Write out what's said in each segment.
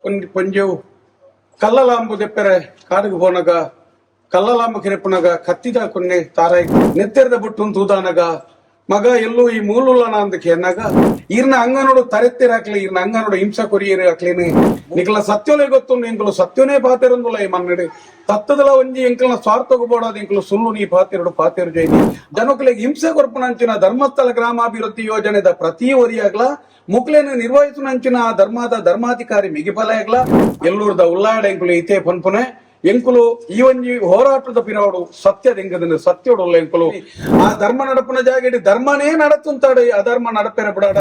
ಒಂಜಿ ಪೊಂಜೆವು ಕಲ್ಲಲಾಂಬು ದೆಪ್ಪೆರೆ ಕಾಡುಗು ಪೋನಗ ಕಲ್ಲಲಾಂಬು ಕಿರೆಪುನಗ ಕತ್ತಿದ ಕೊನ್ನೆ ತಾರಾಯಿ ನೆತ್ತೆರದ ಬುಟ್ಟುನ್ ತೂದಾನಗ ಮಗ ಎಲ್ಲೂ ಈ ಮೂಲುಲ್ಲನ ಅಂದ ಕೇನಾಗ ಈರ್ನ ಅಂಗನೋಡು ತರೆತ್ತಿರಾಕ್ಲಿ ಈರ್ನ ಅಂಗನೋಡು ಹಿಂಸಾ ಕೊರಿಯರು ಹಾಕ್ಲೇನು ನಿಕಲ ಸತ್ಯೋಲೆ ಗೊತ್ತುಂಡು ಎಂಕುಲು ಸತ್ಯೋನೇ ಪಾತೆರಂದುಲ ಈ ಮನ್ನಡು ತತ್ತದಲ ಒಂಜಿ ಎಂಕಲ್ನ ಸ್ವಾರ್ಥకు ಬೋಡಾದ ಎಂಕುಲು ಸುಳ್ಳು ನೀ ಪಾತೆರಡು ಪಾತೆರು ಜೈನಿ ಜನಕುಲೆಗ್ ಹಿಂಸೆ ಕೊರ್ಪುನಂಚಿನ ಧರ್ಮಸ್ಥಳ ಗ್ರಾಮಾಭಿವೃದ್ಧಿ ಯೋಜನೆದ ಪ್ರತಿ ಒರಿಯಾಗ್ಲ ಮುಕ್ಲೇನು ನಿರ್ವಹಿಸುನಂಚಿನ ಆ ಧರ್ಮದ ಧರ್ಮಾಧಿಕಾರಿ ಮಿಗಿಫಲಯಾಗ್ಲ ಎಲ್ಲೂರ್ದ ಉಲ್ಲಾಡ ಎಂಕುಲು ಇತೇ ಪನ್ಪುನೆ ಎಂಕುಲು ಈ ಒಂಜಿ ಹೋರಾಟದ ಪಿರವಡು ಸತ್ಯದ ಎಂಕದನ್ನು ಸತ್ಯೋಡುಲ್ಲ ಎಂಕುಲು ಆ ಧರ್ಮ ನಡಪುನ ಜಾಗೆಡಿ ಧರ್ಮನೇ ನಡತುಂತಾಡು ಅಧರ್ಮ ನಡಪೆರ ಬಿಡಾಡ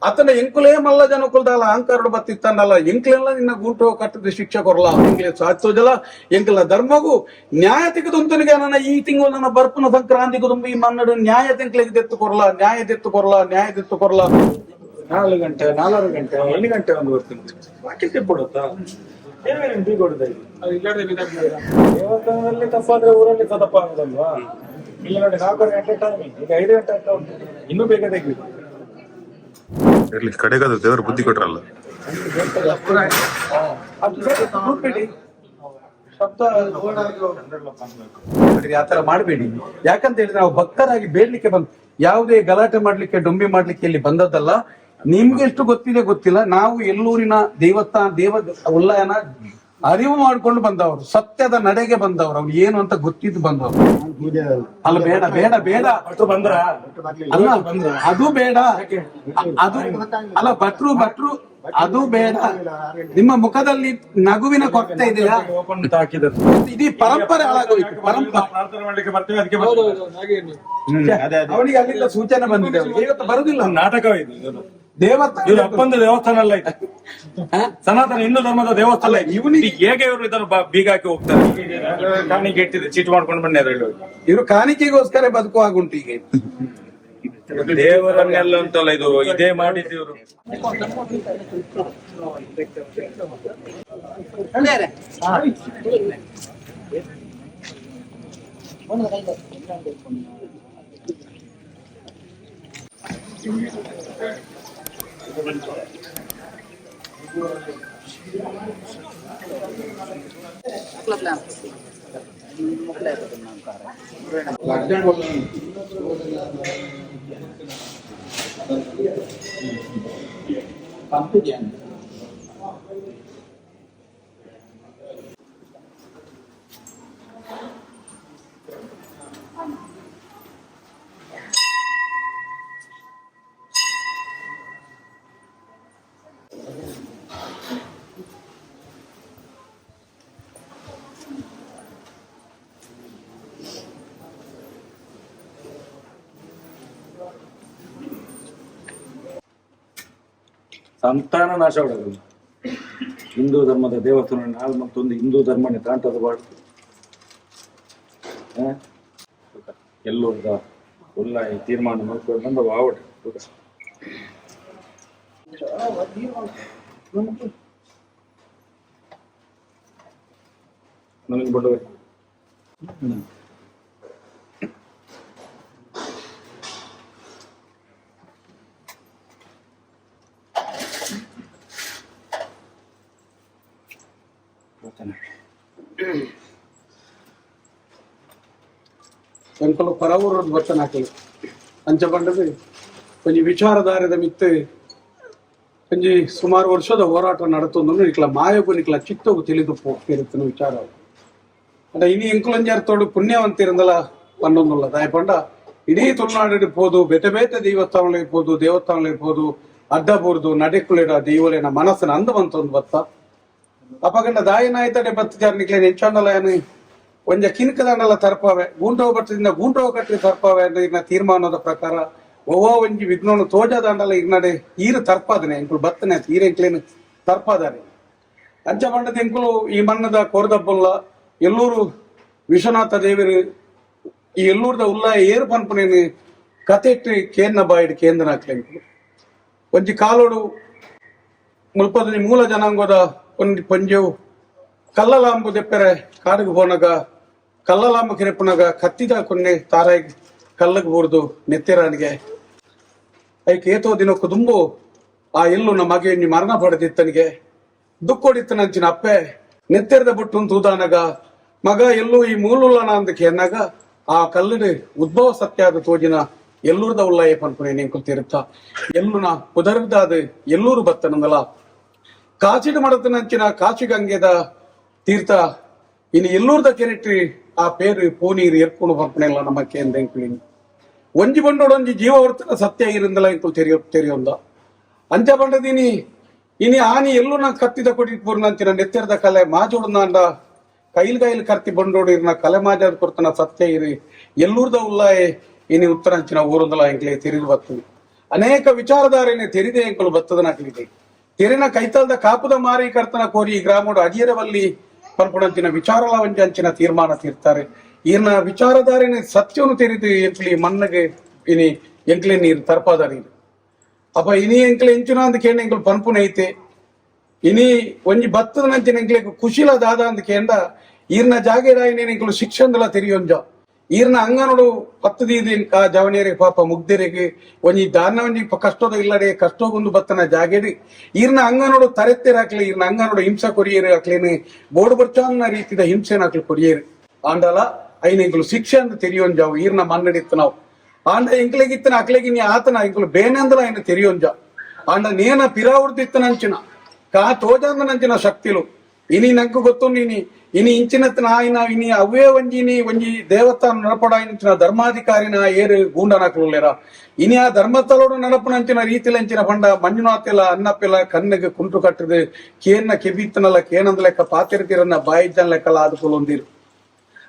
ಅತನ ಎಂಕುಲೇ ಮಲ್ಲ ಜನಕುಲ್ದಾಲ ಅಹಂಕಾರಡು ಬತ್ತಿತ್ತನ್ನಲ್ಲ ಎಂಕ್ಲೆಲ್ಲ ನಿನ್ನ ಗೂಟು ಕಟ್ಟದ ಶಿಕ್ಷೆ ಕೊರಲ ಎಂಕ್ಲೆ ಸಾಧಿಸೋಜಲ ಎಂಕಲ ಧರ್ಮಗೂ ನ್ಯಾಯ ತೆಗೆದುಂತನಿಗೆ ನನ್ನ ಈ ತಿಂಗಳು ನನ್ನ ಬರ್ಪುನ ಸಂಕ್ರಾಂತಿ ಕುದುಂಬ ಈ ಮನ್ನಡು ನ್ಯಾಯ ತೆಂಕ್ಲೆಗೆ ದೆತ್ತು ಕೊರಲ ನ್ಯಾಯ ದೆತ್ತು ಕೊರಲ ನ್ಯಾಯ ದೆತ್ತು ಕೊರಲ. 4 ಗಂಟೆ 4.5 ಗಂಟೆ 8 ಗಂಟೆ ಒಂದು ಬರ್ತೀನಿ ಬಾಕಿ ಕೊಡುತ್ತಾ ಏನೇನು ಕೊಡುತ್ತಾ ಇದು ದೇವಸ್ಥಾನದಲ್ಲಿ ತಪ್ಪಾದ್ರೆ ಊರಲ್ಲಿ ಸಹ ತಪ್ಪಾಗುದಲ್ವಾ? ಇಲ್ಲ ನೋಡಿ, 4.5 ಗಂಟೆ ಟೈಮಿಂಗ್, ಈಗ 5 ಗಂಟೆ ಆಗ್ತಾ ಉಂಟು, ಇನ್ನೂ ಬೇಗ ತೆಗಿಬೇಕು. ಇರ್ಲಿ, ಕಡೆಗಾದ್ರು ದೇವರು ಬುದ್ಧಿ ಕೊಟ್ರಲ್ಲ. ಅದು ಬೇಡ, ಕೂತ್ಬೇಡಿ. ಶಬ್ದ ಆತರ ಮಾಡಬೇಡಿ. ಯಾಕಂತ ಹೇಳಿದ್ರೆ ನಾವು ಭಕ್ತರಾಗಿ ಬೇಡ್ಲಿಕ್ಕೆ ಬಂದ್ ಯಾವುದೇ ಗಲಾಟೆ ಮಾಡ್ಲಿಕ್ಕೆ ಡೊಂಬಿ ಮಾಡ್ಲಿಕ್ಕೆ ಇಲ್ಲಿ ಬಂದದ್ದಲ್ಲ. ನಿಮ್ಗೆ ಎಷ್ಟು ಗೊತ್ತಿದೆ ಗೊತ್ತಿಲ್ಲ, ನಾವು ಎಲ್ಲೂರಿನ ದೇವಸ್ಥಾನ ದೇವ ಉಲ್ಲಯನ ಅರಿವು ಮಾಡ್ಕೊಂಡು ಬಂದವರು, ಸತ್ಯದ ನಡೆಗೆ ಬಂದವರು, ಅವ್ರು ಏನು ಅಂತ ಗೊತ್ತಿದ್ದು ಬಂದವರು ಅಲ್ಲ. ಬೇಡ ಬೇಡ ಬೇಡ. ಬಂದ್ರ ಅಲ್ಲ, ಅದು ಬೇಡ, ಅದು ಅಲ್ಲ. ಭಟ್ರು ಭಟ್ರು ಅದು ಬೇಡ. ನಿಮ್ಮ ಮುಖದಲ್ಲಿ ನಗುವಿನ ಕೊರತೆ ಇದೆಯಾ? ಓಪನ್ ಹಾಕಿದದ್ದು ಇಡೀ ಪರಂಪರೆ ಹಾಳಾಗೋಯ್ತು, ಪರಂಪರೆ. ಪ್ರಾರ್ಥನೆ ಮಾಡ್ಲಿಕ್ಕೆ ಬರ್ತೀವಿ, ಅದಕ್ಕೆ ಅವನಿಗೆ ಅಲ್ಲಿಂದ ಸೂಚನೆ ಬಂದಿದೆ, ಅವನಿಗೆ ಇವತ್ತು ಬರುದಿಲ್ಲ. ನಾಟಕ ಇದು ಇದು. ದೇವಸ್ಥಾನ ಇವ್ರ ಅಪ್ಪಂದ ದೇವಸ್ಥಾನ ಅಲ್ಲ ಇದು, ಸನಾತನ ಹಿಂದೂ ಧರ್ಮದ ದೇವಸ್ಥಾನ ಇದು. ಇವ್ನಿಗೆ- ಹೇಗೆ ಇವರು ಇದನ್ನು ಬೀಗ ಹಾಕಿ ಹೋಗ್ತಾರೆ? ಕಾಣಿಕೆ ಇಟ್ಟಿದೆ, ಚೀಟ್ ಮಾಡ್ಕೊಂಡು ಬನ್ನಿ ಅದ್ರಲ್ಲಿ ಹೋಗಿ. ಇವರು ಕಾಣಿಕೆಗೋಸ್ಕರ ಬದುಕುವಾಗುಂಟು ಈಗ. ದೇವರನ್ನೆಲ್ಲ ಅಂತಲ್ಲ, ಇದು ಇದೇ ಮಾಡಿದ್ದು ಇವರು. ಸಂತಾನ ನಾಶ ಮಾಡೋದು ಹಿಂದೂ ಧರ್ಮದ ದೇವಸ್ಥಾನ ನಾಲ್ ಮತ್ತೊಂದು ಹಿಂದೂ ಧರ್ಮನೇ ತಾಂಟದ ಬಾಡ್ದು ಎಲ್ಲೂರ್ದ ಉಲ್ಲಾಯ ತೀರ್ಮಾನ ಮಾಡ್ಕೊಂಡು ಬಂದ ವಾವಡೆ. ನನಗೆ ಬಡವೆ ಎಂಕುಲು ಪರವೂರು ಬರ್ತನ ಹಾಕಲಿ ಅಂಚ ಪಂಡದು ಒಂಜಿ ವಿಚಾರಧಾರೆದ ಮಿತ್ತು ಒಂಜಿ ಸುಮಾರು ವರ್ಷದ ಹೋರಾಟ ನಡತೊಂದು ನಿಕ್ಲ ಮಾಯಗು ನಿಕ್ಲ ಚಿತ್ತಗು ತಿಳಿದು ಪೋಗ್ತಿರುತ್ತನ ವಿಚಾರ. ಅಂಡ ಇನಿ ಎಂಕುಲಂಜಾರ್ತೋಡು ಪುಣ್ಯವಂತಿರಂದಲ ಪನ್ನೊಂದುಲ್ಲ ದಾಯ ಪಂಡ ಇಡೀ ತುಳುನಾಡು ಪೋದು ಬೇತೆ ಬೇತೆ ದೇವಸ್ಥಾನಗಳಿಗೆ ಪೋದು ದೇವಸ್ಥಾನಗಳಿಗೆ ಪೋದು ಅಡ್ಡ ಬೂರ್ದು ನಡೆಕುಳಿಡ ದೈವಲೇನ ಮನಸ್ಸನ್ನ ಅಂದ ಬಂತೊಂದು ಬತ್ತ ಅಪಗಂಡ ದಾಯನಾಯ್ತಡೆ ಬತ್ತಿದಾರ ನಿಕ್ಲೆ ನೆಂಚಾಂಡಲ ಒಂಜ ಕಿನ್ಕದಂಡಲ ತರ್ಪಾವೆ ಗೂಂಟೋ ಬಟ್ಟದಿಂದ ಗೂಂಟೋ ಕಟ್ಟಿ ತರ್ಪಾವೆ ಅಂದ್ರೆ ಇನ್ನ ತೀರ್ಮಾನದ ಪ್ರಕಾರ ಒವ್ವ ಒಂಜಿ ವಿಘ್ನನು ತೋಜದಾಂಡಲ ಇನ್ನಡೆ ಈರು ತರ್ಪಾದನೆ ಎಂಕುಲು ಬತ್ತನೆ ಈರು ಎಂಕ್ಲೇನು ತರ್ಪಾದಾರೆ. ಅಂಚ ಬಂಡದ ಎಂಕುಲು ಈ ಮಣ್ಣದ ಕೋರ್ದಬ್ಬುಲ್ಲ ಎಲ್ಲೂರು ವಿಶ್ವನಾಥ ದೇವರು ಈ ಎಲ್ಲೂರ್ದ ಉಲ್ಲಾಯ ಏರು ಪನ್ಪುನೇನು ಕತೆಟ್ಟು ಕೇಂದ್ರ ಬಾಯಿಡ್ ಕೇಂದ್ರ ಎಂಕುಲು ಒಂಜಿ ಕಾಲೋಡು ಮುಲ್ಪದ ಮೂಲ ಜನಾಂಗದ ಒಂಜಿ ಪಂಜೆವು ಕಲ್ಲಲಾಂಬು ದೆಪ್ಪೆರೆ ಕಾಡುಗು ಪೋನಗ ಕಲ್ಲಲಾಂಬು ಕಿರೆಪುನಗ ಕತ್ತಿದ ಕೊನ್ನೆ ತಾರಾಯಿ ಕಲ್ಲಗ್ ಬೂರ್ದು ನೆತ್ತಿರಾನಿಗೆ ಐಕ್ ಏತೋ ದಿನಕ್ಕು ದುಂಬು ಆ ಎಲ್ಲು ನಮ್ಮ ಮಗೆ ಮರಣ ಪಡೆದಿತ್ತನಿಗೆ. ದುಕ್ಕೊಡಿತ್ತನಂಚಿನ ಅಪ್ಪೆ ನೆತ್ತೆರದ ಬುಟ್ಟು ತೂದಾನಗ ಮಗ ಎಲ್ಲೂ ಈ ಮೂಲುಲ್ಲನ ಅಂದಕ್ಕೆ ಎನ್ನಾಗ ಆ ಕಲ್ಲುಡು ಉದ್ಭವ ಸತ್ಯಾದ ತೋಜಿನ ಎಲ್ಲೂರ್ದ ಉಳ್ಳಾಯ ಪನ್ಪುನೆ ನೆಂಕುಲ್ ತಿರುತ್ತ ಎಲ್ಲುನ ಪುದರ್ದಾದ ಎಲ್ಲೂರು ಬತ್ತನಂದಲ ಕಾಚಿಡು ಮಡತನಂಚಿನ ಕಾಶಿಗಂಗೆದ ತೀರ್ಥ ಇನ್ನು ಎಲ್ಲೂರ್ದ ಕೆರೆಟ್ರಿ ಆ ಪೇರು ಪೋನೀರು ಎರ್ಕೊಂಡು ಪನ್ಪುನೆಲ್ಲ ನಮ್ಮ ಕೇಂದ್ರ ಎಂಕುಲಿನಿ ಒಂಜಿ ಬಂಡೋಡೊಂಜಿ ಜೀವವರ್ತನ ಸತ್ಯ ಇರಂದಲ ಎಂಕುಲ್ ತೆರಿಯೊ ತೆರಿಯೊಂದ ಅಂಚ ಬಂಡದಿನಿ ಇನಿ ಆನಿ ಎಲ್ಲೂ ನಾ ಕತ್ತಿದ ಕೊಡಿ ಪೂರ್ಣಂಚಿನ ನೆತ್ತೆರದ ಕಲೆ ಮಾಜೋಡ್ನಾಂಡ ಕೈಲ್ ಕೈಲ್ ಕರ್ತಿ ಬಂಡೋಡು ಇರ್ನ ಕಲೆ ಮಾಜಾದ ಕೊರ್ತನ ಸತ್ಯ ಇರಿ ಎಲ್ಲೂರ್ದ ಉಲ್ಲಾಯೆ ಇನಿ ಉತ್ತರಂಚಿನ ಊರುಂದಲ ಎಂಕ್ಲೆ ತೆರಿದು ಬರ್ತದೆ. ಅನೇಕ ವಿಚಾರಧಾರೆನೆ ತೆರಿದೆ ಎಂಕುಲು ಬತ್ತದ ನಾಕಲಿದೆ ತೆರಿನ ಕೈತಲ್ದ ಕಾಪುದ ಮಾರಿ ಕರ್ತನ ಕೋರಿ ಈ ಗ್ರಾಮೋಡು ಅಡಿಯರವಲ್ಲಿ ಪನ್ಪುಣಂಚಿನ ವಿಚಾರಲ ಒಂಜಿ ಅಂಚಿನ ತೀರ್ಮಾನ ತೀರ್ತಾರೆ. ಈರ್ನ ವಿಚಾರಧಾರೆನೆ ಸತ್ಯವನ್ನು ತೆರಿದು ಎಂಕ್ಲಿ ಮನ್ನಗೆ ಇನಿ ಎಂಕ್ಲೆ ನೀರು ತರ್ಪಾದ ನೀರು ಅಪ್ಪ ಇನಿ ಎಂಕ್ಲೆ ಎಂಚುನ ಅಂದ ಕೇಂದ್ರ ಎಂಕುಲು ಪನ್ಪುನ ಐತೆ ಇನಿ ಒಂಜಿ ಬತ್ತದ ನಂಚಿನ ಎಂಕ್ಲೆ ಕುಶಿಲ ದಾದ ಅಂದ ಕೇಂದ ಈರ್ನ ಜಾಗೆಡಾಯಿನ ಎಂಕುಲು ಶಿಕ್ಷಣದಲ ತೆರಿಯೊಂಜ ಈರ್ನ ಅಂಗನೋಡು ಪತ್ತು ದೀದಿ ಆ ಜವನಿಯರಿಗೆ ಪಾಪ ಮುಗ್ದಿರಿಗೆ ಒಂಜಿ ದಾನ ಒಂಜಿ ಕಷ್ಟದ ಇಲ್ಲಡೆ ಕಷ್ಟಗೊಂದು ಬತ್ತನ ಜಾಗೆಡಿ ಈರ್ನ ಅಂಗನೋಡು ತರೆತ್ತೆರಾಕ್ಲಿ ಈರ್ನ ಅಂಗನೋಡು ಹಿಂಸೆ ಕೊರಿಯರು ಹಾಕ್ಲೇನೆ ಬೋರ್ಡ್ ಬರ್ಚಾನ್ನ ರೀತಿದ ಹಿಂಸೆನ ಹಾಕ್ಲಿ ಕೊರಿಯರು ಆಂಡಲ ಐನ ಎಂಕುಲು ಶಿಕ್ಷೆ ಅಂದ ತೆರಿಯೊಂಜಾವು ಈರ್ನ ಮನ್ನಡಿತ್ತು ನಾವು ಆಂಡ ಎಂಕ್ಲೆಗಿತ್ತನ ಅಕ್ಲೆಗಿ ನೀ ಆತನ ಎಂಕುಲು ಬೇನೆಂದಲ ಐನ ತೆರಿಯೊಂಜ ಆಂಡ ನೇನ ಪಿರಾವೃತ್ತಿತ್ತನಂಚಿನ ಕಾ ತೋಜಾಂದನಂಚಿನ ಶಕ್ತಿಲು ಇನಿ ನಂಕು ಗೊತ್ತು ನೀನಿ ಇನಿ ಇಂಚಿನತ್ನ ಆಯ್ನ ಇನಿ ಅವೇ ಒಂಜಿ ಒಂಜಿ ದೇವಸ್ಥಾನ ನಡಪಡ ಧರ್ಮಾಧಿಕಾರಿನ ಏರು ಗೂಂಡನಾಕ್ಲುಲ್ಲೇರ ಇನಿ ಆ ಧರ್ಮಸ್ಥಳೋಡು ನಡಪುನಂಚಿನ ರೀತಿಲಂಚಿನ ಪಂಡ ಮಂಜುನಾಥಿಲ ಅನ್ನಪ್ಪಿಲ ಕಣ್ಣಿಗೆ ಕುಂಟು ಕಟ್ಟದು ಕೇನ್ನ ಕೆಬಿತ್ತನಲ್ಲ ಕೇನಂದ ಲೆಕ್ಕ ಪಾತಿರ್ತಿರನ್ನ ಬಾಯಿಜ್ಜನ್ ಲೆಕ್ಕಲ ಆದುಕೊಳ್ಳೊಂದಿರು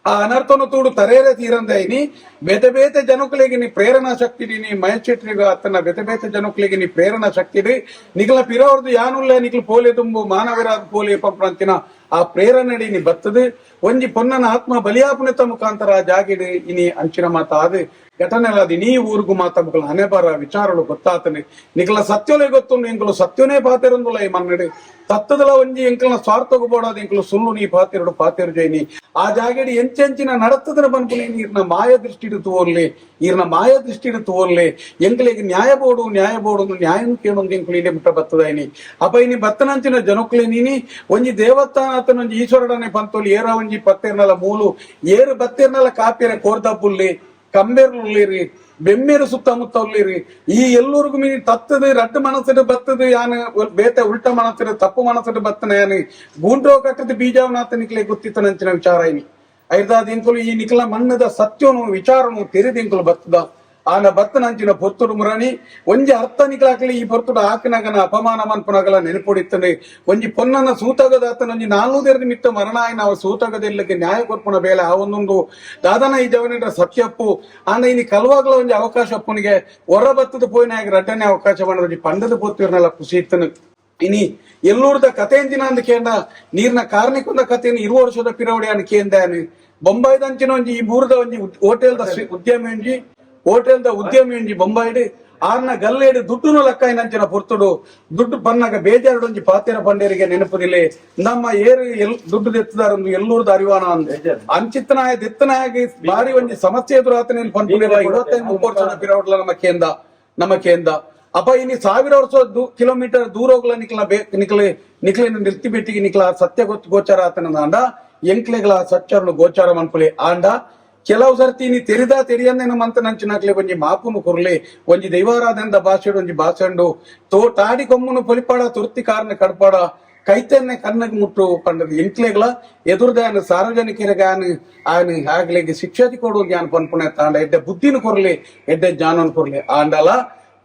ಆ ಅನರ್ಥನು ತೂಡು ತರೇರೆ ತೀರಂದೆ ಇನಿ ಬೇತೆ ಬೇತೆ ಜನಕುಲೆಗೆ ನೀ ಪ್ರೇರಣಾ ಶಕ್ತಿ ನೀ ಮಯಚೆಟ್ರಿಗ ಅತ್ತನ ಬೇತೆ ಬೇತೆ ಜನಕುಲೆಗೆ ನೀ ಪ್ರೇರಣಾ ಶಕ್ತಿ ನಿಗಲ ಪಿರವ್ರದ್ದು ಯಾನುಲ್ಲ ನಿಗ್ಲ ಪೋಲೆ ತುಂಬು ಮಾನವರಾದ ಪೋಲೆ ಪಂಪಂತಿನ ಆ ಪ್ರೇರಣೆ ನೀ ಬತ್ತದು ಒಂಜಿ ಪೊನ್ನನ ಆತ್ಮ ಬಲಿಯಾಪುಣಿತ ಮುಖಾಂತರ ಜಾಗಿಡು ಇನಿ ಅಂಚಿನ ಮಾತ ಅದು ಘಟನೆಲಾದಿ ನೀ ಊರುಗು ಮಾತ ಮುಖಲ ಹಣೆ ಬರ ವಿಚಾರಗಳು ಗೊತ್ತಾತನೆ ನಿಗಲ ಸತ್ಯೋಲೆ ಗೊತ್ತುಂಡು ಎಂಕುಲು ಸತ್ಯೋನೇ ಪಾತಿರಂದುಲ ಈ ಮನ್ನಡು ತತ್ತದಲ ಒಂಜಿ ಎಂಕಲ್ನ ಸ್ವಾರ್ಥకు ಬೋಡಾದ ಎಂಕುಲು ಸುಳ್ಳು ನೀ ಪಾತಿರುಡು ಪಾತಿರು ಜೈನಿ ಆ ಜಾಗಡಿ ಎಂಚೆಂಚಿನ ನಡತದನ ಪನ್ಪುನಿ ಈರ್ನ ಮಾಯ ದೃಷ್ಟಿಡು ತೋರ್ಲಿ ಈರ್ನ ಮಾಯ ದೃಷ್ಟಿಡು ತೋರ್ಲಿ ಎಂಕಲಿಗೆ ನ್ಯಾಯ ಬೋಡು ನ್ಯಾಯ ಬೋಡು ನ್ಯಾಯ ಕೇಳೊಂದು ಎಂಕುಲು ಇಲ್ಲೇ ಮುಟ್ಟ ಬತ್ತದಾಯಿನಿ ಅಪ್ಪ ಇನಿ ಬತ್ತನಂಚಿನ ಜನಕುಲೆ ನೀನಿ ಒಂಜಿ ದೇವಸ್ಥಾನ ಆತನ ಒಂಜಿ ಈಶ್ವರಡನೆ ಪಂತೋಲಿ ಏರ ಒಂಜಿ ಪತ್ತೇರ್ನಲ ಮೂಲು ಏರು ಬತ್ತೇರ್ನಲ ಕಾಪಿರ ಕೋರ್ದಪುಲ್ಲಿ ಕಂಬೇರ್లుಳ್ಳೀರಿ ಬೆಮ್ಮೇರು ಸುತ್ತಮುತ್ತ ಉಳ್ಳೀರಿ ಈ ಎಲ್ಲರಿಗೂ ಮೀ ತತ್ತದು ರಡ್ಡು ಮನಸ್ಸಿಡು ಬತ್ತದು ಯಾನು ಬೇತೆ ಉಲ್ಟ ಮನಸ್ಸಿಡು ತಪ್ಪು ಮನಸ್ಸಿಡು ಬತ್ತನ ಯಾನು ಗೂಂಡ್ರೋ ಕಟ್ಟದ ಬೀಜವನಾತ ನಿಕ್ಲೆ ಗೊತ್ತಿತ್ತನಂಚಿನ ವಿಚಾರ ಇನಿ ಐದಾದ ಇಂಕುಲು ಈ ನಿಕ್ಲ ಮಣ್ಣದ ಸತ್ಯನು ವಿಚಾರನು ತೆರೆದ ಇಂಕುಲು ಬತ್ತದ ಆನ ಬತ್ತನಂಚಿನ ಪೊತ್ತುಡು ಮುರಣಿ ಒಂಜಿ ಅರ್ಥ ನಿಕ್ಲಾಕ್ಲಿ ಈ ಪೊರ್ತುಡು ಆಕಿನಗನ ಅಪಮಾನ ಮನ್ಪುನಗಲ ನೆನಪುಡಿತ್ತನೆ ಒಂಜಿ ಪೊನ್ನನ ಸೂತಗದಾತನ ಒಂಜಿ ನಾಲ್ನೂದೆರಡು ಮಿತ್ತ ಮರಣಾಯ ನಾವು ಸೂತಗದೆಲ್ಲಕ್ಕೆ ನ್ಯಾಯ ಕೊರ್ಪುನ ಬೇಲೆ ಆ ಒಂದೊಂದು ದಾದನ ಈ ಜವನಿರ ಸತ್ಯಪ್ಪು ಆನ ಇನಿ ಕಲ್ವಾಗ್ಲ ಒಂಜಿ ಅವಕಾಶ ಅಪ್ಪನಿಗೆ ಹೊರ ಬತ್ತದ ಪೋಯಿನಾಗ ರಡ್ಡನೆ ಅವಕಾಶ ಬಂದ ಒಂಜಿ ಪಂಡದ ಪೊತ್ತಿರ್ನೆಲ್ಲ ಖುಷಿ ಇತ್ತನು. ಇನಿ ಎಲ್ಲೂರ್ದ ಕಥೆಂಜಿನ ಅಂದ ಕೇಂದ ನೀರ್ನ ಕಾರ್ಣಿಕೊಂದ ಕಥೆಯನ್ನು 20 ವರ್ಷದ ಪಿರವಡಿ ಅನ್ ಕೇಂದ ಬೊಂಬಾಯ್ದಂಚಿನ ಒಂಜಿ ಈ ಮೂರ್ದ ಒಂಜಿ ಹೋಟೆಲ್ದ ಉದ್ಯಮಿ ಒಂಜಿ ಹೋಟೆಲ್ದ ಉದ್ಯಮಿ ಒಂಜಿ ಬೊಂಬಾಯಿಡ್ ಆರ್ನ ಗಲ್ಲೇಡು ದುಡ್ಡುನು ಲಕ್ಕಾಯಿನಂಚಿನ ಪೊರ್ತುಡು ದುಡ್ಡು ಪನ್ನಾಗ ಬೇಜಾರುಡು ಒಂಜಿ ಪಾತಿರ ಪಂಡೇರಿಗೆ ನೆನಪುದಿಲೆ ನಮ್ಮ ಏರು ಎಲ್ ದುಡ್ಡು ದೆತ್ತದಾರೊಂದು ಎಲ್ಲೂರ್ದ ಅರಿವಾನ ಅಂದೆ ಅಂಚಿತ್ತನಾಯ ದೆತ್ತನಾಗಿ ಬಾರಿ ಒಂಜಿ ಸಮಸ್ಯೆ ಎದುರಾತನೇನು ಪನ್ಪುನಿಲ್ಲ 25 ವರ್ಷದ ಪಿರವಡ್ಲ ನಮ್ಮ ಕೇಂದ ನಮ್ಮ ಕೇಂದ ಅಪ್ಪ ಇನಿ 1000 ವರ್ಷ ಕಿಲೋಮೀಟರ್ ದೂರ ಹೋಗ್ಲ ನಿಕ್ಲ ನಿಕ್ಲೆ ನಿಕ್ಲೆ ನಿಲ್ತಿ ಬಿಟ್ಟಿಗೆ ನಿಕ್ಲ ಸತ್ಯ ಗೋಚಾರ ಆತನ ಆಂಡ ಎಂಕ್ಲೆಗಳ ಸತ್ಯವನ್ನು ಗೋಚಾರ ಮನ್ಪುಲೆ ಆಂಡ ಕೆಲವು ಸರ್ತಿ ನೀ ತೆರಿದ ತೆರಿಯಂದೇನ ಮಂತ ನಂಚಿನಾಕ್ಲೆ ಒಂಜಿ ಮಾಪುನು ಕುರ್ಲೆ ಒಂಜಿ ದೈವಾರಾಧನದ ಭಾಷೆಡು ಒಂಜಿ ಭಾಷೆಂಡು ತೋ ತಾಡಿ ಕೊಮ್ಮುನು ಪೊಲಿಪಾಡ ತುರ್ತಿ ಕಾರಣ ಕಡ್ಪಾಡ ಕೈತೆನ್ನೆ ಕಣ್ಣಗೆ ಮುಟ್ಟು ಪಂಡದ ಎಂಕ್ಲೆಗಳ ಎದುರ್ದಾನ ಸಾರ್ವಜನಿಕರಿಗೆ ಆನ ಆನ ಆಗ್ಲಿಗೆ ಶಿಕ್ಷಾದಿ ಕೊಡು ಜ್ಞಾನ ಪನ್ಪುಣೆ ತಾಂಡ ಎಡ್ಡೆ ಬುದ್ಧಿನ ಕೊರ್ಲಿ ಎಡ್ಡೆ ಜ್ಞಾನನ್ ಕೊರ್ಲಿ ಆಂಡಲ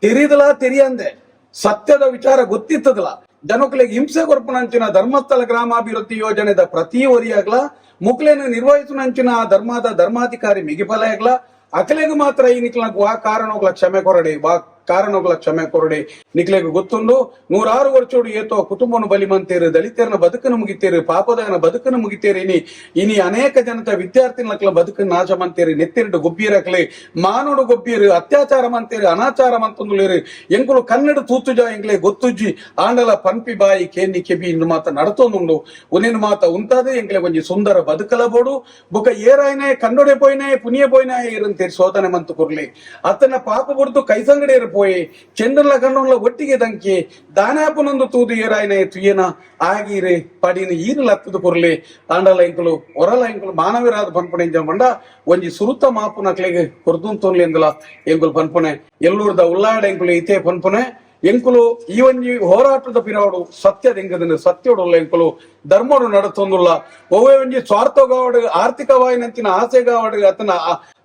ತೆರಿದಲ ತೆರಿಯಂದೆ ಸತ್ಯದ ವಿಚಾರ ಗೊತ್ತಿತ್ತದಲ ಜನಕುಲೆಗ್ ಹಿಂಸೆ ಕೊರ್ಪುನಂಚಿನ ಧರ್ಮಸ್ಥಳ ಗ್ರಾಮಾಭಿವೃದ್ಧಿ ಯೋಜನೆದ ಪ್ರತಿ ಒರಿಯಾಗ್ಲ ಮುಕ್ಲೇನು ನಿರ್ವಹಿಸುನಂಚಿನ ಆ ಧರ್ಮದ ಧರ್ಮಾಧಿಕಾರಿ ಮಿಗಿಫಲಯಾಗ್ಲ ಅಕಲೆಗ್ ಮಾತ್ರ ಈ ನಿಕ್ಲ ವಾ ಕಾರಣಗಳ ಕ್ಷಮೆ ಕೊರಡೆ ವಾ ಕಾರಣಗಳ ಕ್ಷಮೆ ಕೊರಡೆ ನಿಕ್ಲೆಗ್ ಗೊತ್ತುಂಡು 106 ವರ್ಷೋಡು ಏತೋ ಕುಟುಂಬನು ಬಲಿ ಮಂತೇರು ದಲಿತರನ ಬದುಕನ್ನು ಮುಗಿತೇರು ಪಾಪದನ ಬದುಕನ್ನು ಮುಗಿತೇರು ಇನಿ ಇನಿ ಅನೇಕ ಜನತ ವಿದ್ಯಾರ್ಥಿನಕ್ಲ ಬದುಕನ್ನು ನಾಶ ಮಂತೇರು ನೆತ್ತಿರಡು ಗೊಬ್ಬಿರಕ್ಲೆ ಮಾನೋಡು ಗೊಬ್ಬಿರು ಅತ್ಯಾಚಾರ ಮಂತೇರು ಅನಾಚಾರ ಮಂತಂದುಲೇರು ಎಂಕುಲು ಕನ್ನಡ ತೂತುಜ ಎಂಕ್ಲೆ ಗೊತ್ತುಜ್ಜಿ ಆಂಡಲ ಪನ್ಪಿ ಬಾಯಿ ಕೇನಿ ಕೆಬಿ ಇಂದು ಮಾತ ನಡತೊಂದುಂಡು ಉನಿನ ಮಾತ ಉಂತಾದೆ ಎಂಕ್ಲೆ ಒಂಜಿ ಸುಂದರ ಬದುಕಲ ಬೋಡು ಬೊಕ ಏರಾಯ್ನೆ ಕನ್ನಡೆ ಪೋಯ್ನೆ ಪುನಿಯ ಪೋಯ್ನೆ ಇರಂತೇರಿ ಶೋಧನೆ ಮಂತು ಕುರ್ಲಿ ಅತ್ತನ ಪಾಪ ಬುಡ್ದು ಕೈಸಂಗಡಿ ಪೋಯಿ ಚೆಂಡನ್ಲ ಕಣ್ಣುಲ್ಲ ಒಟ್ಟಿಗೆ ದಂಕಿ ದಾನಾಪನೊಂದು ತೂದು ಏರಾಯನ ತುಯ್ಯನ ಆಗೀರೆ ಪಡಿನ ಈರು ಲತ್ತದ ಕೊರ್ಲಿ ತಾಂಡಲ ಎಂಕುಲು ಒರಲ ಎಂಕುಲು ಮಾನವರಾದ ಪನ್ಪುಣೆ ಇಂಜ ಒಂಜಿ ಸುರುತ ಮಾಪುನಕ್ಲೆಗ್ ಕೊರ್ದುನ್ ತೊನ್ಲಿ ಎಂದಲ ಎಂಕುಲು ಪನ್ಪುಣೆ ಎಲ್ಲೂರ್ದ ಉಲ್ಲಾಡ ಎಂಕುಲು ಇತೇ ಪನ್ಪುಣೆ ಎಂಕುಲು ಈ ಒಂಜಿ ಹೋರಾಟದ ಪಿರಾಡು ಸತ್ಯದ ಎಂಕದನ್ನು ಸತ್ಯೋಡುಲ್ಲ ಎಂಕುಲು ಧರ್ಮಡು ನಡತೊಂದುಲ್ಲ ಒವ್ವೇ ಒಂಜಿ ಸ್ವಾರ್ಥಗಾವಡು ಆರ್ಥಿಕವಾಯಿನಂಚಿನ ಆಸೆಗಾವಡು ಅತನ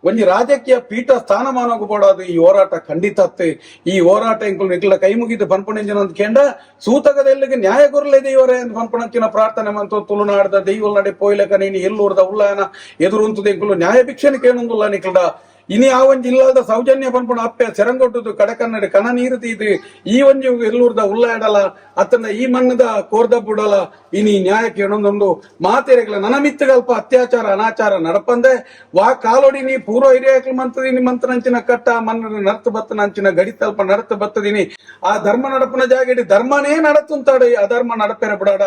ಒಂಜಿ ರಾಜಕೀಯ ಪೀಠ ಸ್ಥಾನಮಾನಗೂ ಬೋಡಾದು ಈ ಹೋರಾಟ ಖಂಡಿತ ಅತ್ತೆ. ಈ ಹೋರಾಟ ಎಂಕುಲು ನಿಕ್ಲ ಕೈ ಮುಗಿದು ಪನ್ಪುಣೆಂಜಿನ ಅಂತ ಕೇಂಡ ಸೂತಕದೆಲ್ಲಿಗೆ ನ್ಯಾಯ ಕೊರಲೆ ದೇವರೇ ಅಂತ ಪನ್ಪುಣಂಚಿನ ಪ್ರಾರ್ಥನೆ ಮಂತು ತುಳುನಾಡ್ದ ದೈವಲ್ ನಡೆ ಪೋಯ್ಲಕ ನೀನು ಎಲ್ಲೂರ್ದ ಉಳ್ಳಾಯನ ಎದುರುಂತದ ಎಂಕುಲು ನ್ಯಾಯ ಭಿಕ್ಷೆನ ಕೇಣುಂದುಲ್ಲ ನಿಕ್ಲಡ ಇನಿ ಆ ಒಂಜಿ ಇಲ್ಲದ ಸೌಜನ್ಯ ಪನ್ಪುಣ ಅಪ್ಪೆ ಸೆರಂಗೊಟ್ಟುದು ಕಡಕನ್ನಡಿ ಕಣ ನೀರು ತೀದು ಈ ಒಂಜಿ ಎಲ್ಲೂರ್ದ ಉಳ್ಳಾಡಲ ಅತ್ತಂದ ಈ ಮಣ್ಣದ ಕೋರ್ದ ಬುಡಲ ಇನಿ ನ್ಯಾಯ ಕೇಳೊಂದೊಂದು ಮಾತೆರೆಗಳ ನನಮಿತ್ತಗಲ್ಪ ಅತ್ಯಾಚಾರ ಅನಾಚಾರ ನಡಪಂದೆ ವಾ ಕಾಲೊಡಿ ನೀ ಪೂರ್ವ ಹಿರಿಯಾಕ್ಲು ಮಂತದಿನಿ ಮಂತ್ರನಂಚಿನ ಕಟ್ಟ ಮನ್ನ ನರ್ತ ಬತ್ತನಂಚಿನ ಗಡಿತಲ್ಪ ನಡತ ಬತ್ತದಿನಿ ಆ ಧರ್ಮ ನಡಪನ ಜಾಗಡಿ ಧರ್ಮನೇ ನಡತುಂತಾಡು ಅಧರ್ಮ ನಡಪೆರ ಬುಡಾಡ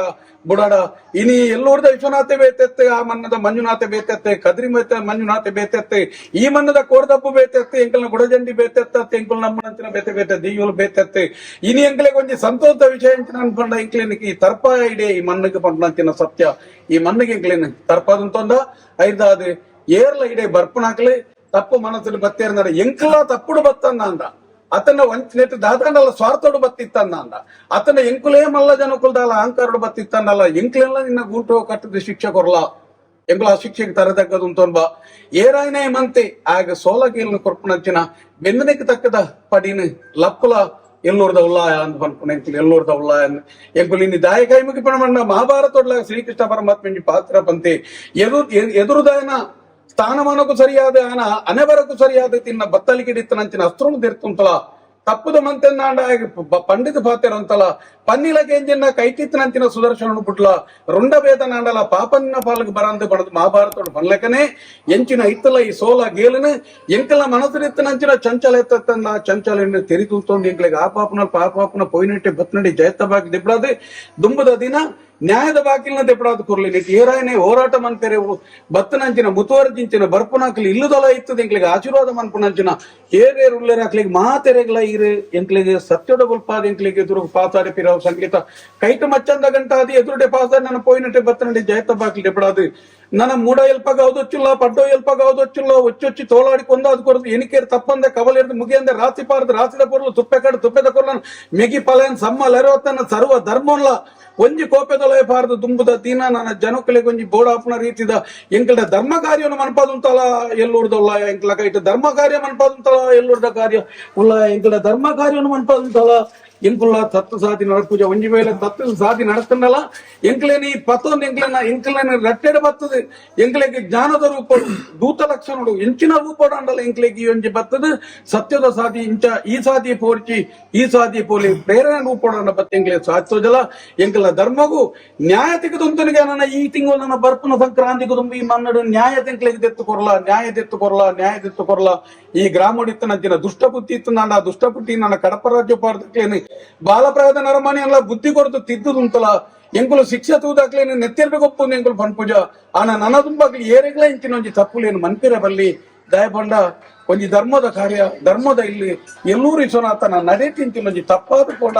ಬುಡಾಡ ಇನಿ ಎಲ್ಲೂರ್ದ ವಿಶ್ವನಾಥೆ ಬೇತೆತ್ತೆ ಆ ಮನ್ನದ ಮಂಜುನಾಥೆ ಬೇತೆತ್ತೆ ಕದ್ರಿ ಮಂಜುನಾಥೆ ಬೇತೆತ್ತೆ ಈ ಮನ್ನದ ಕೋರ್ದಪ್ಪು ಬೇತೆತ್ತೆ ಎಂಕಲ್ನ ಗುಡಜಂಡಿ ಬೇತೆತ್ತ ಎಂಕಲ್ ನಮ್ಮನಂಚಿನ ಬೇತೆ ಬೇತೆ ದೆಯ್ಯೋಲು ಬೇತೆತ್ತೆ ಇನಿ ಎಂಕಲೆಗ್ ಒಂಜಿ ಸಂತೋಷದ ವಿಷಯ ಎಂಚಿನ ಅನ್ಪಂಡ ಎಂಕ್ಲೇನ್ ಈ ತರ್ಪಾಯ ಇಡೆ ಈ ಮಣ್ಣಿಗೆ ಪಂಡಂಚಿನ ಸತ್ಯ ಈ ಮಣ್ಣಿಗೆ ಎಂಕ್ಲೇನ್ ತರ್ಪಾದಂತೊಂದ ಐದಾದು ಏರ್ಲ ಇಡೆ ಬರ್ಪುನಾಕ್ಲೆ ತಪ್ಪು ಮನಸ್ಸಲ್ಲಿ ಬತ್ತೇರ್ನಾಡ ಎಂಕಲ ತಪ್ಪುಡು ಬತ್ತಂದ ಅತನ ವಂಚನೆಟ್ ದಾದಾಂಡಲ ಸ್ವಾರ್ಥೋಡು ಬತ್ತಿತ್ತಂದ ಅತನ ಎಂಕುಲೇ ಮಲ್ಲ ಜನಕುಲ್ದಾಲ ಅಹಂಕಾರೋಡು ಬತ್ತಿತ್ತಂದಲ್ಲ ಎಂಕ್ಲೆಲ್ಲ ನಿನ್ನ ಗೂಟು ಕಟ್ಟದ ಶಿಕ್ಷೆ ಕೊರ್ಲ ಎಂಕುಲ ಆ ಶಿಕ್ಷೆಗೆ ತರತಕ್ಕದು ಉಂತೊನ್ಬ ಏರಾಯನೇ ಮಂತೆ ಆಗ ಸೋಲಗೇಲ್ನ ಕೊರ್ಪುನಂಚಿನ ಬೆಂದನೆಗೆ ತಕ್ಕದ ಪಡಿನ ಲಪ್ಪುಲ ಎಲ್ಲೂರ್ದ ಉಲ್ಲಾಯ ಅಂದ್ ಪನ್ಪುನ ಎಂಕುಲು ಎಲ್ಲೂರ್ದ ಉಲ್ಲಾಯ ಎಂಕುಲು ಇನ್ನು ದಾಯಕಾಯಿ ಪಣ ಮಹಾಭಾರತೊಡ್ಲ ಶ್ರೀಕೃಷ್ಣ ಪರಮಾತ್ಮ ಪಾತ್ರ ಪಂತೆ ಎದುರುದಾಯನ ಸ್ಥಾನಮಾನಕ್ಕೂ ಸರಿಯಾದ ಆನ ಅನೆಬರಕ್ಕೂ ಸರಿಯಾದ ತಿನ್ನ ಬತ್ತಲಿಕಿಡಿತ್ತನಂಚಿನ ಅಸ್ತ್ರನು ದೆರ್ತುಂತಲ ತಪ್ಪುದ ಮಂತೆನ್ನಾಂಡ ಪಂಡಿತ ಪಾತೆರಂತಲ ಪನ್ನಿಲ ಕೇಂಜಿನ ಕೈಟಿತ್ತನಂಚಿನ ಸುದರ್ಶನನು ಪುಟ್ಲ ರುಂಡ ಬೇತನಾಂಡಲ ಪಾಪನ್ನ ಪಾಲಕ್ ಬರಂದು ಬಡದು ಮಹಾಭಾರತೋಡು ಬನ್ಲೆಕನೆ ಎಂಚಿನ ಇತ್ತಲ ಈ ಸೋಲ ಗೇಲನು ಎಂಕಲ ಮನಸ್ಸಿನ ಚಂಚಲ ಎತ್ತಂದ ಚಂಚಲ ತೆರಿತುಂತೊಂದು ಎಂಕ್ಲೆಗ್ ಆ ಪಾಪನ ಪಾಪನ ಪೋಯಿನಟ್ಟೆ ಬತ್ನಡಿ ಜಯತ್ತ ಬಾಕಿ ದಿಬ್ಳಾದೆ ದುಂಬದ ದಿನ ನ್ಯಾಯದ ಬಾಕಿಲ್ನ ದೆಪ್ಪಡಾದ ಕೊರ್ಲಿ ನೆಟ್ ಏರಾಯನೆ ಹೋರಾಟ ಮನ್ಪೆರೆ ಬತ್ತನಂಚಿನ ಮುತುವರ್ಜಿಂಚಿನ ಬರ್ಪುನಾಕ್ಲಿ ಇಲ್ಲದೊಲ ಇತ್ತದ ಎಂಕ್ಲೆಗ್ ಆಶೀರ್ವಾದ ಮನ್ಪುನಂಚಿನ ಏರೇರು ಉಲ್ಲೇರಾಕ್ಲಿಗೆ ಮಾತೆರೆಗ್ಲ ಇರು ಎಂಕ್ಲೆಗ್ ಸತ್ಯೊಡ ಬುಲ್ಪಾದ ಎಂಕ್ಲೆಗ್ ಎದುರು ಪಾತಾಡಿ ಪಿರವು ಸಂಗೀತ ಕೈಟ ಮಚ್ಚಂದ ಗಂಟಾದಿ ಎದುರುಡೆ ಪಾಸ ನನ್ನ ಪೋಯಿನಟ್ಟೆ ಬತ್ತನಂಡಿ ಜಯತ್ತ ಬಾಕಿಲ್ ದೆಪ್ಪಡಾದು ನನ್ನ ಮೂಡ ಎಲ್ಪಾಗ ಅವದೊಚ್ಚಿಲ್ಲ ಪಡ್ಡೋ ಎಲ್ಪಾಗ ಅವದೊಚ್ಚಿಲ್ಲ ಒಚ್ಚೊಚ್ಚಿ ತೋಳಾಡಿ ಕೊಂದಾದ ಕೊರದು ಎನಿಕೇರು ತಪ್ಪಂದೆ ಕವಲೇರ್ದು ಮುಗಿಯಂದೆ ರಾಸಿ ಪಾರದು ರಾಸಿದ ಕೊರ್ಲು ತುಪ್ಪೆ ಕಡು ತುಪ್ಪೆದ ಕೊರ್ಲನ್ ಮೆಗಿ ಪಲಯನ್ ಸಮ್ಮ ಲೆರೋತನ ಸರ್ವ ಧರ್ಮನ್ಲ ಒಂಜಿ ಕೋಪೆದೊಲಯ ಪಾರದು ದುಂಬುದ ದಿನ ನನ್ನ ಜನಕ್ಕಲಿಗೆ ಒಂಜಿ ಬೋಡಾಪುನ ರೀತಿದ ಎಂಕಲ್ಡ ಧರ್ಮ ಕಾರ್ಯವನ್ನು ಮನ್ಪಾದುಂತಲ ಎಲ್ಲೂರ್ದೊಲ್ಲ ಎಂಕಲ ಕೈಟ ಧರ್ಮ ಕಾರ್ಯ ಮನ್ಪಾದುಂತಲ ಎಲ್ಲೂರ್ದ ಕಾರ್ಯ ಉಲ್ಲ ಎಂಕಲ್ಡ ಧರ್ಮ ಕಾರ್ಯವನ್ನು ಮನ್ಪಾದುಂತಲ ಎಂಕುಲ್ಲ ತತ್ವ ಸಾಧಿ ನಡಪೂಜ ಒಂಜಿ ವೇಳೆ ತತ್ವ ಸಾಧಿ ನಡತಂಡಲ ಎಂಕ್ಲೇನಿ ಪತ್ತೊಂದು ಎಂಕ್ಲೇನ ಎಂಕ್ಲೇನ ರಟ್ಟೆಡ ಬತ್ತದು ಎಂಕ್ಲೆಗ್ ಜ್ಞಾನದ ರೂಪಡು ದೂತ ಲಕ್ಷಣಡು ಎಂಚಿನ ರೂಪಡು ಅಂಡಲ ಎಂಕ್ಲೆಗ್ ಈ ಒಂಜಿ ಬತ್ತದು ಸತ್ಯದ ಸಾಧಿ ಇಂಚ ಈ ಸಾಧಿ ಪೋರ್ಚಿ ಈ ಸಾಧಿ ಪೋಲಿ ಪ್ರೇರಣೆ ರೂಪಡು ಅಂಡ ಬತ್ತ ಎಂಕ್ಲೆ ಸಾಧಿಸೋಜಲ ಎಂಕಲ ಧರ್ಮಗೂ ನ್ಯಾಯ ತೆಗೆದುಂತನಿಗೆ ನನ್ನ ಈ ತಿಂಗಳು ನನ್ನ ಬರ್ಪುನ ಸಂಕ್ರಾಂತಿಗೆ ತುಂಬ ಈ ಮನ್ನಡು ನ್ಯಾಯ ತೆಂಕ್ಲೆಗ್ ದೆತ್ತು ಕೊರ್ಲ ನ್ಯಾಯ ದೆತ್ತು ಕೊರ್ಲ ನ್ಯಾಯ ದೆತ್ತು ಕೊರ್ಲ ಈ ಗ್ರಾಮಡಿತ್ತನಂಚಿನ ದುಷ್ಟ ಬುದ್ಧಿ ಇತ್ತು ನನ್ನ ದುಷ್ಟ ಬುದ್ಧಿ ನನ್ನ ಕಡಪ ರಾಜ್ಯ ಪಾರ್ದಕ್ಲೇನು ಬಾಲಪ್ರಾಯದ ನರಮಾನಿ ಅಲ್ಲ ಬುದ್ಧಿ ಕೊರತು ತಿದ್ದುದುಂತಲ ಎಂಕುಲು ಶಿಕ್ಷೆ ತೂದಾಕ್ಲೇನು ನೆತ್ತಿರ್ಬೇಕು ಎಂಕುಲು ಪನ್ಪುಜ ಆನ ನನ್ನ ತುಂಬಾಕ್ಲಿ ಏರೆಗ್ಲ ಇಂಚಿನ ಒಂಜಿ ತಪ್ಪುಲೇನು ಮನ್ಪಿರ ಬಲ್ಲಿ ದಯಪಂಡ ಒಂಜಿ ಧರ್ಮದ ಕಾರ್ಯ ಧರ್ಮದ ಇಲ್ಲಿ ಎಲ್ಲೂರು ವಿಶ್ವನಾಥನ ನಡೆ ತಿಂಚಿನ ಒಂಜಿ ತಪ್ಪಾದ ಕೂಡ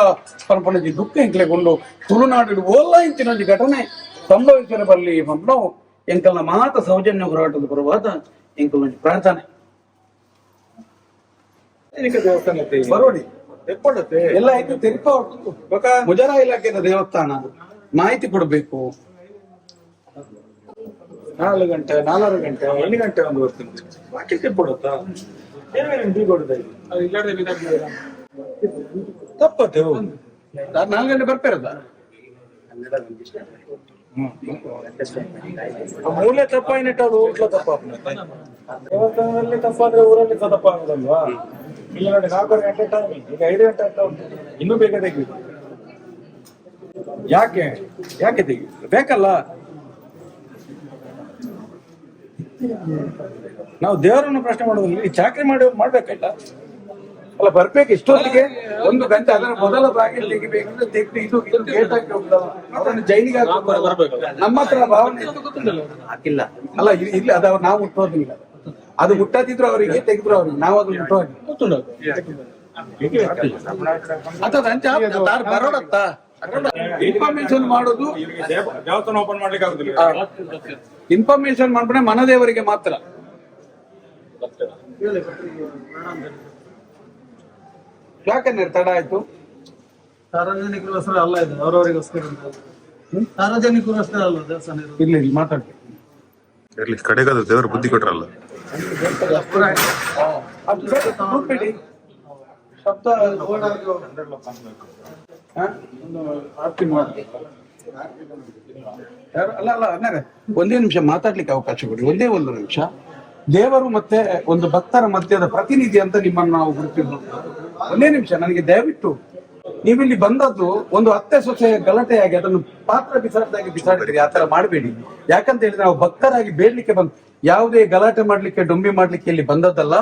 ಪನ್ಪುನಂಜಿ ದುಃಖ ಎಂಕ್ಲೆಗೊಂಡು ತುಳುನಾಡು ಓಲ್ಲ ಇಂಚಿನ ಒಂಜಿ ಘಟನೆ ಸಂಭವಿಸಿರ ಬಲ್ಲಿ ಪನ್ಪುನವು ಎಂಕಲ್ನ ಮಾತ ಸೌಜನ್ಯ ಹೋರಾಟದ ಪರವಾದ ಎಂಕಲ್ ಪ್ರಾರ್ಥನೆ. ದೇವಸ್ಥಾನ ಬರೋಡಿ ಎಪ್ಪಡತ್ತೆ ಎಲ್ಲ ಆಯ್ತು ತೆರಿಪ ಮುಜರಾ ಇಲಾಖೆಯ ದೇವಸ್ಥಾನ ಮಾಹಿತಿ ಕೊಡ್ಬೇಕು. 4 ಗಂಟೆ 4.5 ಗಂಟೆ 8 ಗಂಟೆ ಒಂದು ಬರ್ತೀನಿ ಬಾಕಿ ತಿಪ್ಪಡುತ್ತಾ ಏನೇನು ಕೊಡುತ್ತಾ ತಪ್ಪತ್ತೆ ಹೋಗು. 4 ಗಂಟೆ ಬರ್ಪೇರದ ಮೂಲೆ ತಪ್ಪಾಯಿನಟ್ಟು ಅದು ಊಟ್ಲ ತಪ್ಪ ದೇವಸ್ಥಾನದಲ್ಲಿ ತಪ್ಪಾದ್ರೆ ಊರಲ್ಲಿ ಸಹ ತಪ್ಪಾಗುದಲ್ವಾ? ಇಲ್ಲಿ ನೋಡಿ 4.5 ಗಂಟೆ ಟೈಮಿಂಗ್, ಈಗ 5 ಗಂಟೆ ಆಗ್ತಾ ಉಂಟು, ಇನ್ನೂ ಬೇಗ ತೆಗಿಬೇಕು. ಯಾಕೆ ಯಾಕೆ ತೆಗಿ ಬೇಕಲ್ಲ? ನಾವು ದೇವರನ್ನು ಪ್ರಶ್ನೆ ಮಾಡೋದಿಲ್ಲ, ಈ ಚಾಕ್ರಿ ಮಾಡಿ ಮಾಡ್ಬೇಕಲ್ಲ. ಅಲ್ಲ ಬರ್ಬೇಕು ಇಷ್ಟೊತ್ತಿಗೆ 1 ಗಂಟೆ ಅದರ ಮೊದಲ ಬಾಗಿಲು ತೆಗಿಬೇಕಂದ್ರೆ ತೆಗ್ದು ಇದು ಇದು ಗೇಟ್ ಹಾಕಿ ಹೋಗುದಲ್ಲ, ಅವರನ್ನು ಜೈಲಿಗೆ ಹಾಕಿ ನಮ್ಮ ಹತ್ರ ಭಾವನೆ ಹಾಕಿಲ್ಲ ಅಲ್ಲ. ಇಲ್ಲಿ ಅದ ನಾವು ಮುಟ್ಟೋದಿಲ್ಲ, ಅದು ಮುಟ್ಟದಿದ್ರು ಅವರಿಗೆ ತೆಗೆದ್ರು ಅವ್ರಿಗೆ, ನಾವು ಅದನ್ನ ಮುಟ್ಟೋದಿಲ್ಲ. ಅದ ಅಂಚ ತಾರ್ ಬರೋಡತ್ತ ಇನ್ಫಾರ್ಮೇಶನ್ ಮಾಡೋದು. ದೇವಸ್ಥಾನ ಓಪನ್ ಮಾಡ್ಲಿಕ್ಕೆ ಆಗುದಿಲ್ಲ. ಇನ್ಫಾರ್ಮೇಶನ್ ಮಾಡ್ಬಿಟ್ಟೆ ಮನದೇವರಿಗೆ ಮಾತ್ರ. ಯಾಕಂದ್ರೆ ತಡ ಆಯ್ತು. ಸಾರ್ವಜನಿಕರಿಗೋಸ್ಕರ ಅಲ್ಲ ಇದು, ಅವ್ರವ್ರಿಗೋಸ್ಕರ ಅಂತ ಅಲ್ಲ. ಸಾರ್ವಜನಿಕರಿಗೋಸ್ಕರ ಅಲ್ಲ ದೇವಸ್ಥಾನ ಇರೋದು. ಇಲ್ಲಿ ಇಲ್ಲಿ ಮಾತಾಡ್ತೀನಿ. ಇರ್ಲಿ, ಕಡೆಗಾದ್ರು ದೇವರು ಬುದ್ಧಿ ಕೊಟ್ರಲ್ಲ. ಅದು ಬೇಡ, ಕೂತ್ಬಿಡಿ. ಶಬ್ದ ಹಾ? ಒಂದು ಆರತಿ ಮಾಡಿ. ಯಾರು? ಅಲ್ಲ ಅಲ್ಲ ಅಣ್ಣರೇ, ಒಂದೇ ನಿಮಿಷ ಮಾತಾಡ್ಲಿಕ್ಕೆ ಅವಕಾಶ ಕೊಡಿ, ಒಂದೇ ಒಂದು ನಿಮಿಷ. ದೇವರು ಮತ್ತೆ ಒಂದು ಭಕ್ತರ ಮಧ್ಯದ ಪ್ರತಿನಿಧಿ ಅಂತ ನಿಮ್ಮನ್ನು ನಾವು ಗುರುತಿದ್ದು. ಒಂದೇ ನಿಮಿಷ ನನಗೆ ದಯವಿಟ್ಟು, ನೀವಿಲ್ಲಿ ಬಂದದ್ದು ಒಂದು ಅತ್ತೆ ಸೊಸೆಯ ಗಲಾಟೆಯಾಗಿ ಅದನ್ನು ಪಾತ್ರ ಬಿಸಾಡ್ದಾಗಿ ಬಿಸಾಡಿದ್ರಿ. ಆ ತರ ಮಾಡಬೇಡಿ. ಯಾಕಂತ ಹೇಳಿದ್ರೆ ನಾವು ಭಕ್ತರಾಗಿ ಬೇಡ್ಲಿಕ್ಕೆ ಬಂದ್, ಯಾವುದೇ ಗಲಾಟೆ ಮಾಡ್ಲಿಕ್ಕೆ ಡೊಂಬಿ ಮಾಡ್ಲಿಕ್ಕೆ ಇಲ್ಲಿ ಬಂದದ್ದಲ್ಲ.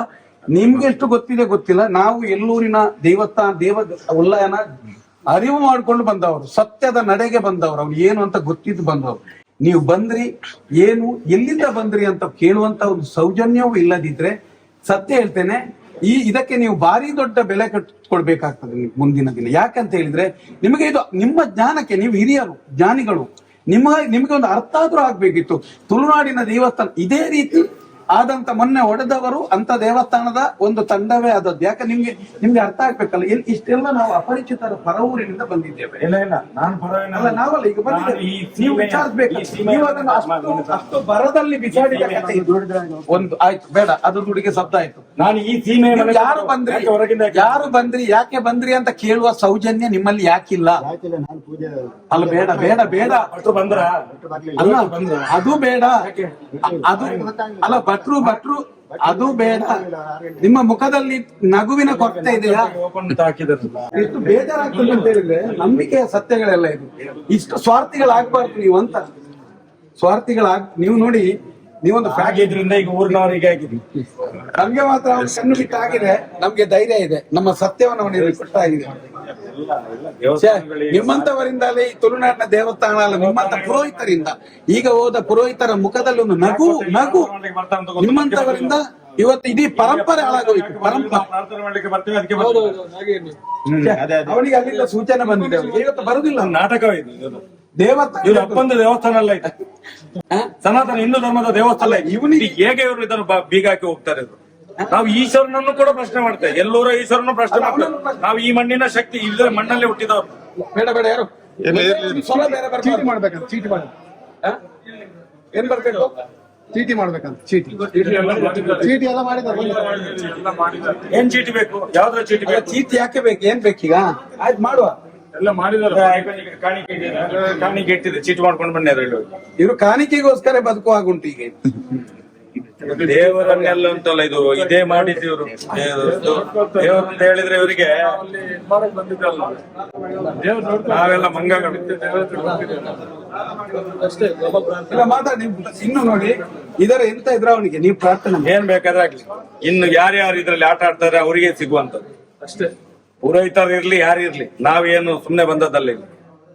ನಿಮ್ಗೆ ಎಷ್ಟು ಗೊತ್ತಿದೆ ಗೊತ್ತಿಲ್ಲ, ನಾವು ಎಲ್ಲೂರಿನ ದೇವಸ್ಥಾನ ದೇವ ಉಲ್ಲಯನ ಅರಿವು ಮಾಡ್ಕೊಂಡು ಬಂದವರು, ಸತ್ಯದ ನಡೆಗೆ ಬಂದವರು, ಅವ್ನು ಏನು ಅಂತ ಗೊತ್ತಿದ್ದು ಬಂದವರು. ನೀವು ಬಂದ್ರಿ, ಏನು ಎಲ್ಲಿಂದ ಬಂದ್ರಿ ಅಂತ ಕೇಳುವಂತ ಒಂದು ಸೌಜನ್ಯವೂ ಇಲ್ಲದಿದ್ರೆ, ಸತ್ಯ ಹೇಳ್ತೇನೆ, ಈ ಇದಕ್ಕೆ ನೀವು ಭಾರಿ ದೊಡ್ಡ ಬೆಲೆ ಕಟ್ಟಿಕೊಳ್ಬೇಕಾಗ್ತದೆ ನೀವು ಮುಂದಿನ ದಿನ. ಯಾಕಂತ ಹೇಳಿದ್ರೆ ನಿಮಗೆ ಇದು ನಿಮ್ಮ ಜ್ಞಾನಕ್ಕೆ, ನೀವು ಹಿರಿಯರು ಜ್ಞಾನಿಗಳು, ನಿಮಗೆ ಒಂದು ಅರ್ಥ ಆದ್ರೂ ಆಗ್ಬೇಕಿತ್ತು. ತುಳುನಾಡಿನ ದೇವಸ್ಥಾನ ಇದೇ ರೀತಿ ಆದಂತ ಮೊನ್ನೆ ಒಡೆದವರು ಅಂತ ದೇವಸ್ಥಾನದ ಒಂದು ತಂಡವೇ ಆದದ್ದು. ಯಾಕೆ ನಿಮ್ಗೆ ನಿಮ್ಗೆ ಅರ್ಥ ಆಗ್ಬೇಕಲ್ಲ. ಇಲ್ಲಿ ಇಷ್ಟೆಲ್ಲ ನಾವು ಅಪರಿಚಿತರ ಪರವೂರಿನಿಂದ ಬಂದಿದ್ದೇವೆ. ಇಲ್ಲ ಇಲ್ಲ, ನಾನು ಪರವಾಗಿಲ್ಲ. ಅಲ್ಲ, ನಾವಲ್ಲ ಈಗ ಬಂದಿದ್ದೇವೆ. ನಾನು ಈ ನೀವು ಸೀಮೆಯ- ವಿಚಾರಿಸ್ಬೇಕು. ಈ ಸೀಮೆಯ- ನೀವು ಅದನ್ನು ಅಷ್ಟು ಅಷ್ಟು ಬರದಲ್ಲಿ ಬಿಸಾಡಿದ ಕಥೆ ಇದು. ಒಂದು ಆಯ್ತು, ಬೇಡ, ಅದು ದುಡಿಗೆ ಶಬ್ದ ಆಯ್ತು. ನಾನು ಈ ಸೀಮೆಯ ನೀವು ಮನೆ ಯಾರು ಬಂದ್ರಿ, ಯಾಕೆ ಹೊರಗಿಂದ ಯಾಕೆ? ಯಾರು ಬಂದ್ರಿ, ಯಾಕೆ ಬಂದ್ರಿ ಅಂತ ಕೇಳುವ ಸೌಜನ್ಯ ನಿಮ್ಮಲ್ಲಿ ಯಾಕಿಲ್ಲ? ಯಾಕಿಲ್ಲ, ನಾನು ಪೂಜೆ ಅಲ್ಲ, ಬೇಡ ಬೇಡ ಬೇಡ. ಭಟ್ರು ಬಂದ್ರ? ಅಲ್ಲ, ಅದು ಬೇಡ. ಅದು ಅಲ್ಲ, ಭಟ್ರು ಭಟ್ರು ಅದು ಬೇಡ. ನಿಮ್ಮ ಮುಖದಲ್ಲಿ ನಗುವಿನ ಕೊರತೆ ಇದೆಯಾ? ಓಪನ್ ಅಂತ ಹಾಕಿದಾರಲ್ಲ. ಎಷ್ಟು ಬೇಜಾರಾಗ್ತದೆ ಅಂತ ಹೇಳಿದ್ರೆ, ನಂಬಿಕೆಯ ಸತ್ಯಗಳೆಲ್ಲ ಇದು. ಇಷ್ಟು ಸ್ವಾರ್ಥಿಗಳಾಗ್ಬಾರ್ದು ನೀವು ಅಂತ. ಸ್ವಾರ್ಥಿಗಳಾಗ್ ನೀವು ನೋಡಿ, ನೀವೊಂದು ಫ್ಯಾಕ್ಟ್ ಆಗಿದ್ರಿಂದ ಈಗ ಊರಿನವರಿಗೆ ಆಗಿದೆ. ನಮ್ಗೆ ಮಾತ್ರ ಅವ್ನು ಕಣ್ಣು ಬಿಟ್ಟಾಗಿದೆ, ನಮ್ಗೆ ಧೈರ್ಯ ಇದೆ, ನಮ್ಮ ಸತ್ಯವನ್ನು ಅವನಿಗೆ ಕೊಟ್ಟಾಗಿದೆ. ಛೆ, ನಿಮ್ಮಂತವರಿಂದಲೇ ಈ ತುಳುನಾಡಿನ ದೇವಸ್ಥಾನ ಅಲ್ಲ, ನಿಮ್ಮಂತ ಪುರೋಹಿತರಿಂದ, ಈಗ ಹೋದ ಪುರೋಹಿತರ ಮುಖದಲ್ಲಿ ಒಂದು ನಗು ನಗು, ನಿಮ್ಮಂತವರಿಂದ ಇವತ್ತು ಇಡೀ ಪರಂಪರೆ ಹಾಳಾಗೋಯ್ತು, ಪರಂಪರೆ. ಪ್ರಾರ್ಥನೆ ಮಾಡ್ಲಿಕ್ಕೆ ಬರ್ತೀವಿ, ಅದಕ್ಕೆ ಬರ್ತೀವಿ. ಛೆ, ಅವನಿಗೆ ಅಲ್ಲಿಂದ ಸೂಚನೆ ಬಂದಿದೆ, ಅವನಿಗೆ ಇವತ್ತು ಬರುದಿಲ್ಲ. ನಾಟಕ ಇದು ಇದು. ದೇವಸ್ಥಾನ ಇವ್ರ ಅಪ್ಪಂದು ದೇವಸ್ಥಾನ ಅಲ್ಲ ಇದು, ಹ? ಸನಾತನ ಹಿಂದೂ ಧರ್ಮದ ದೇವಸ್ಥಾನ. ಅಲ್ಲ, ಇವನಿಗೆ ಹೇಗೆ ಇವರು ಇದನ್ನು ಬೀಗ ಹಾಕಿ ಹೋಗ್ತಾರೆ ಇವ್ರು? ನಾವು ಈಶ್ವರನನ್ನು ಕೂಡ ಪ್ರಶ್ನೆ ಮಾಡ್ತೇವೆ, ಎಲ್ಲೂರ ಈಶ್ವರನ್ನು ಪ್ರಶ್ನೆ ಅಲ್ಲ, ಮಾಡ್ತೇವೆ. ಅವನನ್ನು ಪ್ರಶ್ನೆ- ನಾವು ಈ ಮಣ್ಣಿನ ಶಕ್ತಿ ಇಲ್ಲದೆ ಮಣ್ಣಲ್ಲೇ ಹುಟ್ಟಿದವರು. ಬೇಡ ಬೇಡ, ಯಾರು ಇರ್ಲಿ, ಇರ್ಲಿ, ಇರ್ಲಿ. ಸ್ವರ ಬೇರೆ ಚೀಟಿ ಬರ್ಬಾರ್ದು. ಮಾಡ್ಬೇಕಂತ, ಚೀಟಿ ಮಾಡ ಹ? ಏನ್ ಬರ್ಬೇಕು? ಚೀಟಿ ಮಾಡ್ಬೇಕಂತ, ಚೀಟಿ ಚೀಟಿ ಎಲ್ಲ ಮಾಡಿದ್ದಾರೆ ಬನ್ನಿ. ಏನ್ ಚೀಟಿ ಬೇಕು? ಯಾವ್ದ್ರ ಚೀಟಿ ಅಲ್ಲ, ಬೇಕು? ಚೀಟಿ ಯಾಕೆ ಬೇಕು? ಏನ್ ಬೇಕೀಗ? ಆಯ್ತು, ಮಾಡುವ. ಎಲ್ಲ ಮಾಡಿದಾರೆ. ಕಾಣಿಕೆ ಇದೆ, ಕಾಣಿಕೆ ಇಟ್ಟಿದೆ, ಚೀಟಿ ಮಾಡ್ಕೊಂಡು ಬನ್ನಿ ಅದ್ರಲ್ಲಿ ಹೋಗಿ. ಇವರು ಕಾಣಿಕೆಗೋಸ್ಕರ ಬದುಕುವ ಹಾಗುಂಟು ಈಗ. ದೇವರನ್ನೆಲ್ಲ ಅಂತಲ್ಲ, ಇದು ಇದೇ ಮಾಡಿದ್ದು ಇವರು. ದೇವರು ಅಂತ ಹೇಳಿದ್ರೆ ಇವರಿಗೆ ನಾವೆಲ್ಲ ಮಂಗಗಳು. ಇಲ್ಲ, ಮಾತಾಡಿ ಇನ್ನು ನೋಡಿ, ಇದರ ಎಂತ ಇದ್ರ ಅವನಿಗೆ ನೀವು ಪ್ರಾರ್ಥನೆ ಮಾಡಿ. ಏನ್ ಬೇಕಾದ್ರೆ ಆಗ್ಲಿ, ಇನ್ನು ಯಾರ್ಯಾರು ಇದ್ರಲ್ಲಿ ಆಟ ಆಡ್ತಾರೆ ಅವರಿಗೆ ಸಿಗುವಂತದ್ದು ಅಷ್ಟೇ. ಪುರೋಹಿತರು ಇರ್ಲಿ, ಯಾರು ಇರ್ಲಿ, ನಾವೇನು ಸುಮ್ನೆ ಬಂದದ್ದಲ್ಲ ಇಲ್ಲಿ.